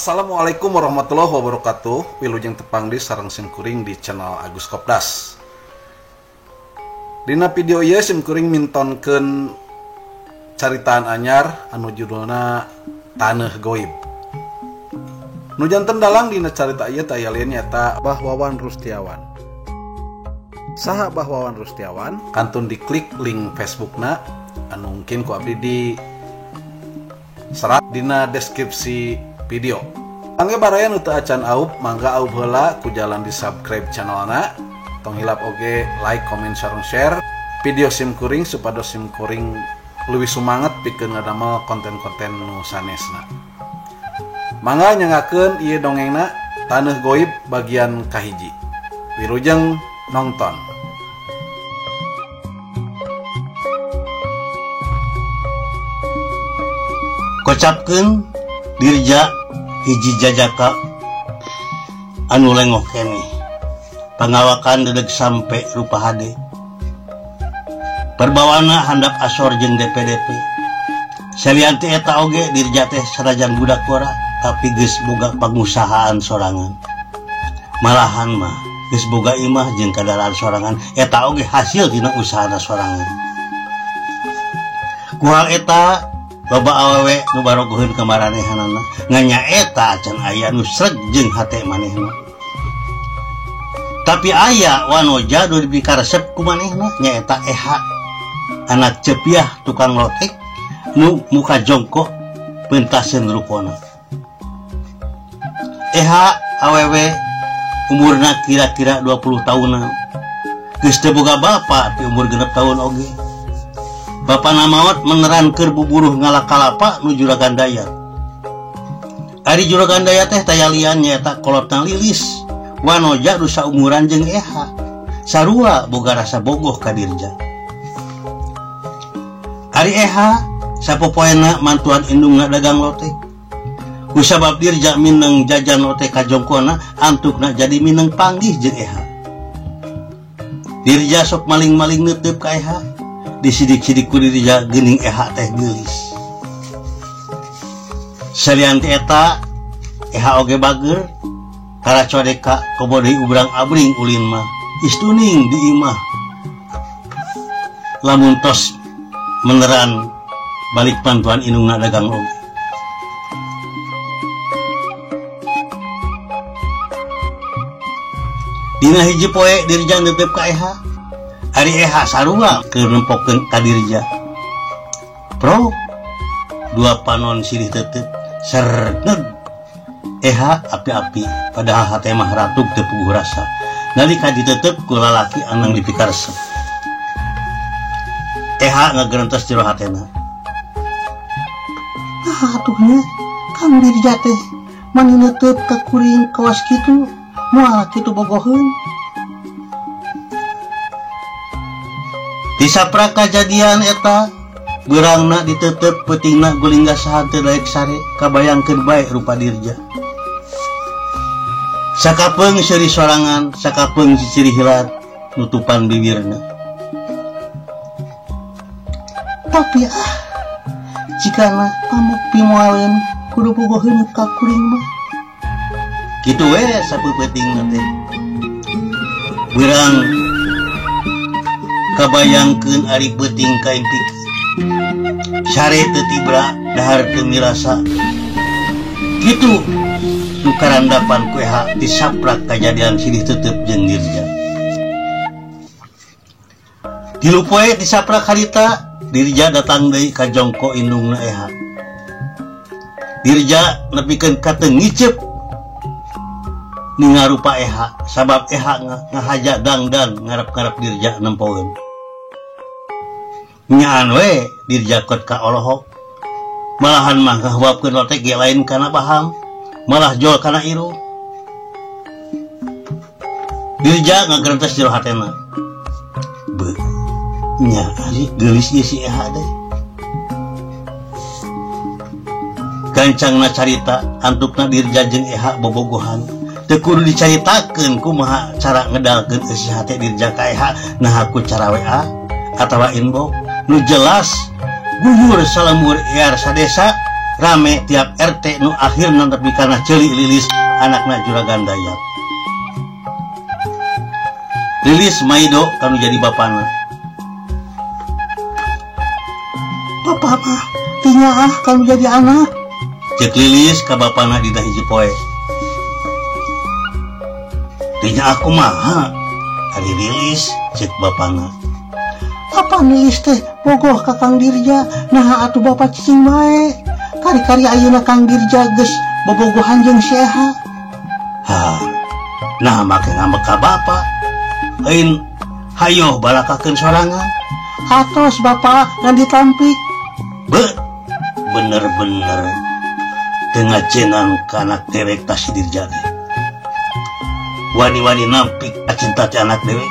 Assalamualaikum warahmatullahi wabarakatuh. Wilujeng tepang di sareng simkuring di channel Agus Kopdas. Dina video ieu simkuring mintonkeun caritaan anyar anu judulna Taneuh Goib. Nu janten dalang dina carita ieu teh aya lian nyaeta Bah Wawan Rustiawan. Saha Bah Wawan Rustiawan? Kantun diklik link Facebookna anu mungkin ku abdi di serat dina deskripsi video. Mangga baraya nu teu acan aup, mangga aup heula ku jalan di subscribe channelna. Tong hilap oge like, comment, sareng share video simkuring supados simkuring leuwih sumanget pikeun ngadamel konten-konten nu sanesna. Mangga nyangakeun ieu dongengna Taneuh Goib bagian kahiji. Wilujeng nonton. Kocapkeun Dirja hiji jajaka anu lengoh keneh pangawakan dedeg sampe rupa hade perbawana handap asor jeung DPDP salian ti eta oge Dirja teh sarajan budak gora tapi geus boga pangusahaan sorangan malahan mah geus boga imah jeung kadaraan sorangan eta oge hasil tina usahana sorangan ku hal eta loba awewe nu barogoheun ka maranehanana ngan nyaeta acan aya nu sreg jeung hate manehna tapi aya wanoja nu dipikaresep ku manehna nyaeta Eha anak cepiah tukang lotek nu muka jongkok pentaseun rupona. Eha awewe umurna kira-kira 20 tahunan geus teu boga bapa ti umur 6 tahun oge. Bapana maot meneran keur buburuh ngala kalapa nu Juragan Dayat. Ari Juragan Dayat teh tayalian nyaeta kolotna lilis, wanoja nu saumuran jeung Eha. Sarua boga rasa bogoh ka Dirja. Ari Eha sapopoena mantuan indungna dagang lotek. Kusabab Dirja mineng jajan lotek ka jongkona, antukna jadi mineng panggih jeung Eha. Dirja sok maling-maling neuteup ka Eha. Disidik-sidik ku Dirja geuning Eha teh geulis. Salian ti eta Eha oge bager tara codeka komo deui ubrang-abring ulin mah istuning di imah. Lamun tos meneran balik bantuan indungna dagang oge. Dina hiji poe Dirja neuteup ka Eha. Ari Eha sarua keur nempokeun ka Dirja. Pro dua panon silih tetep serneg. Eha api-api padahal hate mah ratug teu puguh rasa. Nalika ditetep ku lalaki anang dipikaresep. Eha ngagerentos jero hatena. Nah atuh nya Kang Dirja teh mani neuteup ka kuring kawas kitu moal kitu bogoheun. Disaprak kajadian eta beurangna ditetep peutingna gulingga saha teu daek sare kabayangkeun bae rupa Dirja. Sakapeung seuri sorangan, sakapeung ciciri hilat nutupan bibirna. Tapi ah jikana pamuk pimoaleun kudu bogoheun ka kuring mah. Kitu we sapeupetingna teh. Beurang kabayangkeun ari peuting kaimpikeun sare teu tibra dahar teu mirasa kitu nu karandapan ku Eha disaprak kajadian silih tetep jeung Dirja. Tilu poe disaprak harita Dirja datang deui ka jongko indungna Eha. Dirja nepikeun ka teu ngiceup ningarupa Eha sabab Eha ngahaja dangdan ngarep-ngarep Dirja nempoeun. Nyaan we Dirja kot ka olohok malahan mah ngahuapkeun lotek ge lain kana bahang malah jol kana irung. Dirja ngagerentes jero hatena. Beuh nya ari geulis ieu si Eha teh. Gancangna carita antukna Dirja jeung Eha bobogohan. Teu kudu dicaritakeun kumaha cara ngedalkeun eusi hate Dirja ka Eha naha ku cara WA atawa inbox nu jelas guyur salemur iar sadesa Rame tiap RT nu akhirna nepi kana ceuli Lilis anakna Juragan Dayat. Lilis maido kanu jadi bapana. Bapak mah tinyaah kanu jadi anak. Cek Lilis ka bapana dina hiji poe. Tinyaah kumaha? Ari Lilis cek bapana. Apa Lilis teh bogoh ka Kang Dirja, naha atuh bapak cicing bae. Kari-kari ayeuna Kang Dirja geus bobogohan jeung si Eha. Ha, nah make ngambek ka bapak. Lain hayoh balakakeun sorangan. Atos bapak ngan ditampik. Be, bener-bener teu ngajenan ka anak dewek tah si Dirja teh. Wani-wani nampik cinta teh anak dewek.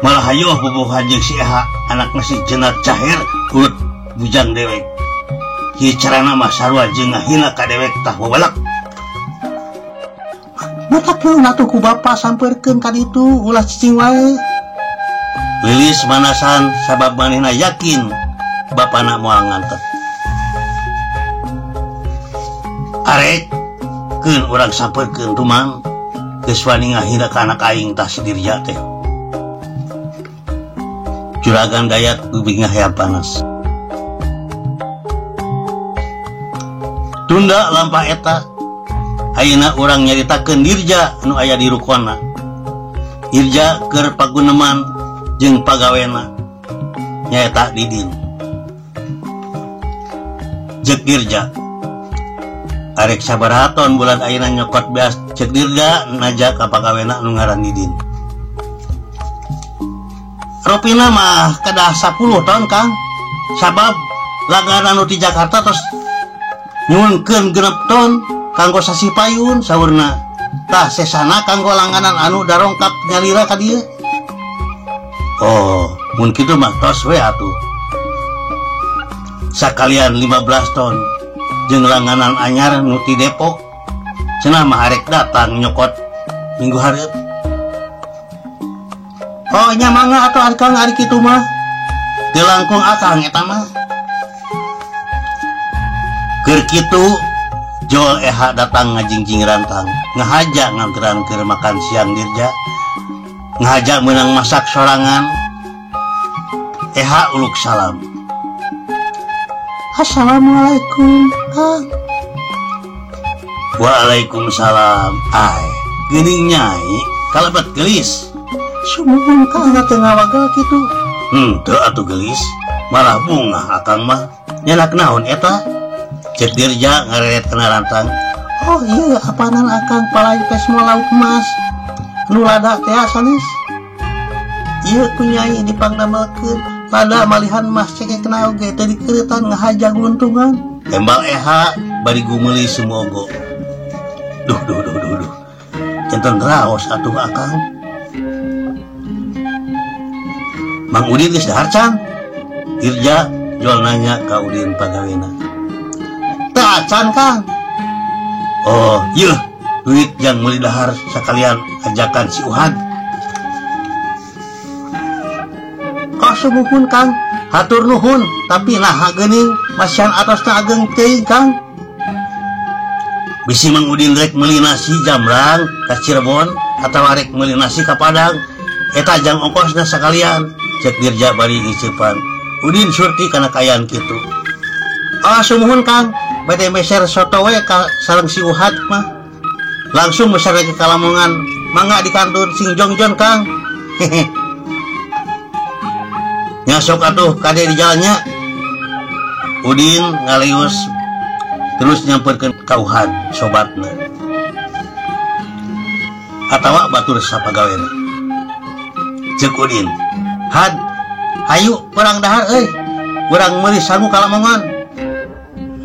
Malah hayoh bobogohan jeung si Eha, anakna si Jenat Caher urut bujang dewek. Kieu carana mah sarua jeung ngahina ka dewek tah wabalak. Matak naon atuh ku bapa sampeurkeun ka ditu ulah cicing wae. Lilis manasan sabab manehna yakin bapana moal ngantet. Arek keun urang sampeurkeun rumang geus wani ngahina ka anak aing tah si Dirja teh. Juragan Dayat bibingah hayam panas. Tunda lampah eta ayeuna urang nyaritakeun Dirja anu aya di rukona. Dirja keur paguneman jeung pagawena nyaeta Didin. Jeung Dirja arek sabaraha ton bulan ayeuna nyokot beas ceuk Dirja naja ka pagawena anu ngaran Didin. Ropina mah kedah 10 ton Kang, sabab langganan nu di Jakarta tos nyuhunkeun 6 ton kanggo sasih payun saurna. Tah sesana kanggo langganan anu darongkap nyalira ka dieu. Oh, mun kitu mah tos we atuh. Sakalian 15 ton jeung langganan anyar nu ti Depok. Cenah mah arek datang nyokot minggu hareup. Oh nya mangga atuh akang ari kitu mah. Teu langkung akang eta mah. Keur kitu Jol Eha datang ngajingjing rantang, ngahaja nganteran keur makan siang Dirja. Ngahaja meunang masak sorangan. Eha uluk salam. Assalamualaikum Kang. Waalaikumsalam. Ai, geuning nyai kalebet geulis. Sumuhun Kang teu ngawagel kitu. Henteu atuh geulis, malah bungah akang mah. Nyanak naon eta? Cek Dirja ngareret kana rantang. Oh iya, apanan akang palai pesmo lauk emas. Nu lada teh sanes. Ieu ku nyai dipangdamelkeun. Lada malihan mah cekekna oge teu dikeureutan ngahaja guntungan. Tembal Eha bari gumeuli sumogo. Duh duh duh duh duh. Janten raos atuh akang. Mang Udin geus dahar can? Dirja jual nanya ka Udin pagawena. Teu acan Kang. Oh, yeuh, duit yang meuli dahar sakalian ajakan si Uhad. Oh sumuhun Kang, hatur nuhun, tapi naha geuning masihan atosna ageng teuing Kang. Bisi Mang Udin rek meuli nasi jamrang ka Cirebon atawa rek meuli nasi ka Padang, eta jang ongkosna sakalian. Cek Dirja bari ngiceupan. Udin surti kana kaayaan kitu. Oh sumuhun Kang, bade meser soto we ka sareng si Uhad mah. Langsung meser lagi ka Lamongan, mangga dikantun sing jongjon Kang. Hehe. Nyasok atuh kade di jalannya. Udin ngalius terus nyamperkeun ka Uhad sobatna. Atawa batur sapagawena. Ceuk Udin, "Had, hayu urang dahar euy. Urang meuli sangu ka Lamongan."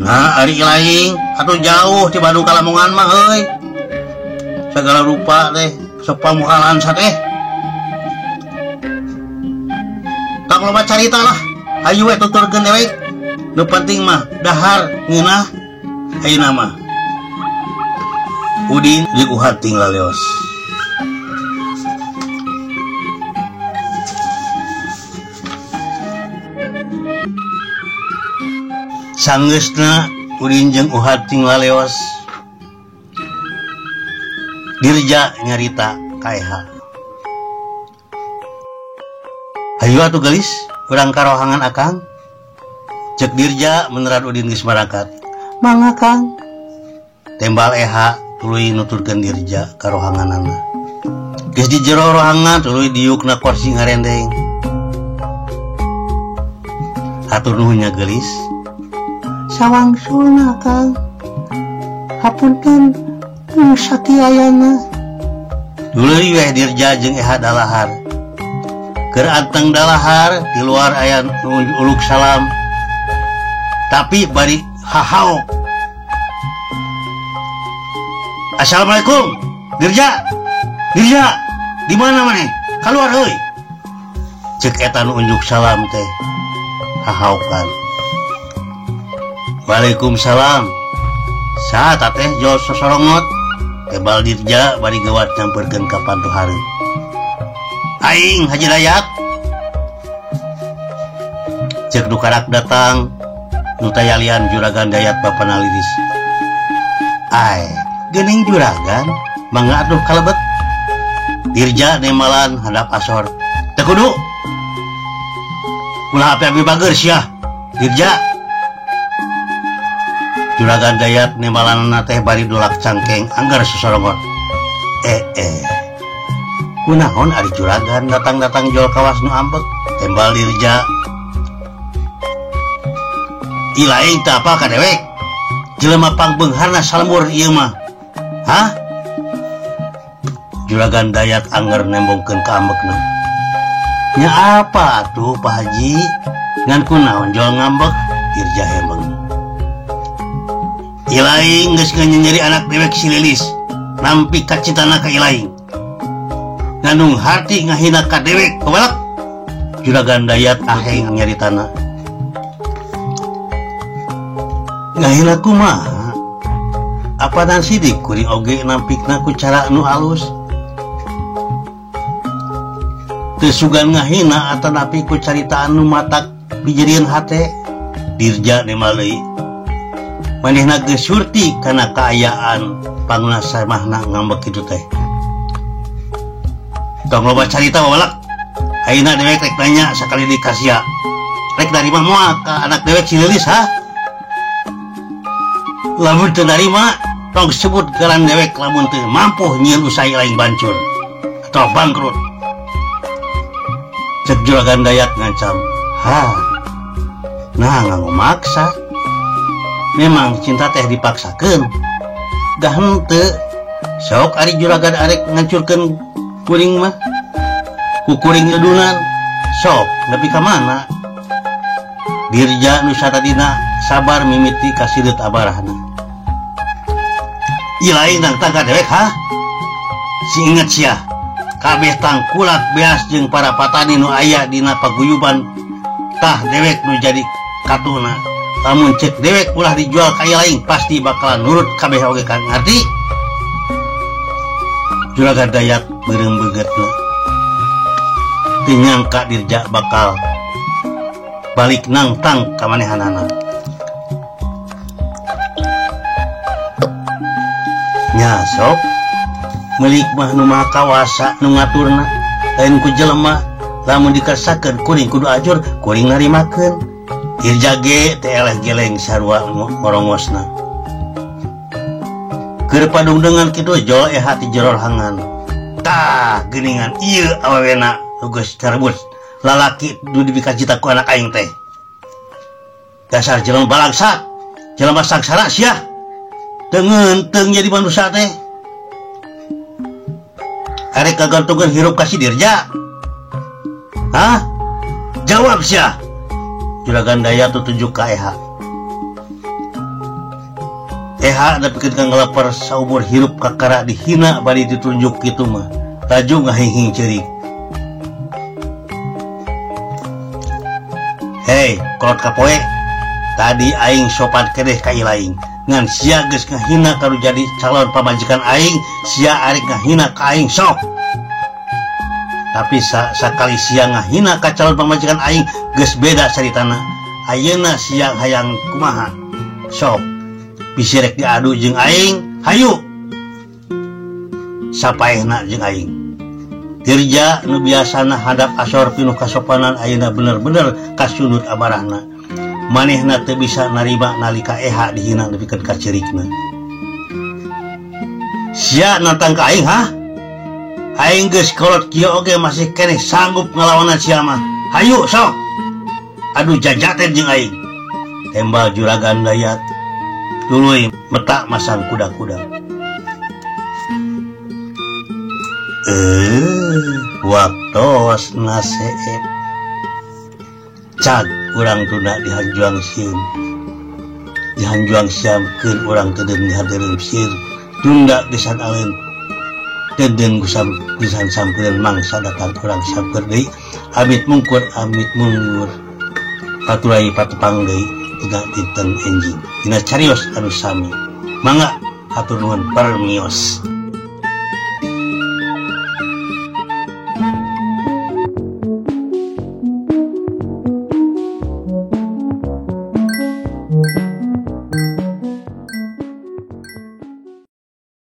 Nah, ari laing atuh jauh ti Bandung ka Lamongan mah euy. Segala rupa teh sok pamukalan sateh. Tong loba carita lah. Hayu we tuturkeun dewek. Nu penting mah dahar ngeunah ayeuna mah. Udin jeung Uhad ting laleos. Sanggeusna Udin jeung Uhad cing laleos. Dirja nyarita ka Eha. Hayu atuh geulis, urang ka rohangan akang. Cek Dirja meneran Udin geus marakat. Mangga Kang. Tembal Eha tuluy nuturkeun Dirja ka rohanganana. Geus di jero rohangan tuluy diukna kursi ngarendeng. Hatur nuhun nya geulis. Sawangsulna Kang. Hapunten nu sakiayana. Tuluy weh Dirja jeung Eha dalahar. Keur anteng dalahar di luar aya nu uluk salam. Tapi bari hahao. Assalamualaikum, Dirja. Dirja, di mana maneh? Kaluar euy. Ceuk eta nu unjuk salam teh hahaokan. Waalaikumsalam. Saha teh jol sosorongot? Tebal Dirja bari geuwat nyamperkeun ka pantu hareup. Aing Haji Dayat. Ceuk nu karak datang nu tayalian Juragan Dayat bapana Lilis. Ai, geuning juragan mangga atuh kalebet. Dirja nemalan handap asor. Teu kudu. Ulah api-api bager sia. Dirja. Juragan Dayat nemalanna teh bari dolak cangkeng anggar sosorongot. Kunaon ari juragan datang-datang jol kawas nu ambek. Tembal Dirja. Ilaing teu apa ka dewek. Jelema pangbeungharna salembur ieu mah. Hah? Juragan Dayat angger nembongkeun ka ambekna. Nya apa atuh Pak Haji? Ngan kunaon jol ngambek? Dirja hemeng. Ilaing geus nyenyeri anak dewek si Lilis. Nampi kacintana ka Ilaing. Ngandung hati ngahina ka dewek kewelek. Juragan Dayat aheng nyaritana. Ngahina kumaha? Apanan sidik kuring oge nampikna ku cara nu alus. Teu sugan ngahina atanapi ku caritaan nu matak dijerian hate. Dirja nemaleui. Manehna geus surti kana kaayaan pangna samahna ngambek kitu teh. Tong loba carita wawalak. Ayeuna dewek rek nanya sakali di ka sia. Rek narima moal ka anak dewek si Lilis ha? Lamun teu narima tong sebut garan dewek lamun teu mampu nyieun usaha lain bancur atau bangkrut. Cek Juragan Dayat ngancam. Ha. Nah, nganggo maksa. Memang cinta teh dipaksakeun. Dah henteu. Sok ari juragan arek ngancurkeun kuring mah. Ku kuring ngedunan. Sok nepi ka mana? Dirja nu satadina sabar mimiti kasideut abarahna. Ilaing nangtang ka dewek ha? Si inget sia. Kabeh tangkulak beas jeung para patani nu aya dina paguyuban tah dewek nu jadi katuna. Lamun cek dewek ulah dijual ka lain pasti bakalan nurut kabeh oge kan ngarti. Juragan Dayat beureum beungeutna. Teu nyangka Dirja bakal balik nangtang ka manehanana. Nya sok milik mah nu maha kawasa nu ngaturna lain ku jelema lamun dikersakeun kuring kudu ajur kuring narimakeun. Dirja ge teh eleh geleng sarua morongosna. Keur padungdengan kitu jol eha ti jero hangan. Tah geuningan ieu awewena nu geus carebut lalaki nu dipikacita ku anak aing teh. Dasar jelema balangsa, jelema sangsara sia. Teu ngeunteung jadi manusia teh. Arek kagantungan hirup ka si Dirja. Hah? Jawab sia. Juragan Dayat tutunjuk ka Eha. Eha nepikeun ka ngaleper saumur hirup kakara dihina bari ditunjuk kitu mah. Laju ngahinghing ceurik. Hei, kolot kapoe. Tadi aing sopan kedeh ka ilaing. Ngan sia geus ngahina ka nu jadi calon pamajikan aing, sia arek ngahina ka aing sok. Tapi sakali sia ngahina ka calon pamajikan aing geus beda caritana. Ayeuna sia hayang kumaha? Sok. Bisi rek diadu jeung aing, hayu. Sapaehna jeung aing. Tirja nu biasana hadap asor pinuh kasopanan ayeuna bener-bener kasundut amarahna. Manehna teu bisa narima nalika Eha dihina nepikeun ka ceurikna. Sia nantang ka aing hah? Aing geus kolot kieu oge masih keneh sanggup ngalawanan sia mah. Hayu sok. Adu jajaten jeung aing. Tembal Juragan Dayat. Tuluy metak masang kuda-kuda. Waktos naseep cag urang tunda dihanjuang sieun. Dihanjuang siamkeun urang teudeun dihadereun sieun. Tunda gesan aleun teudeun gusam gesan sampeun mangsa datang urang samper deui. Amit mungkur amit mundur. Paturai patepang deui dina dinten enjing. Dina carios anu sami. Mangga hatur nuhun permios.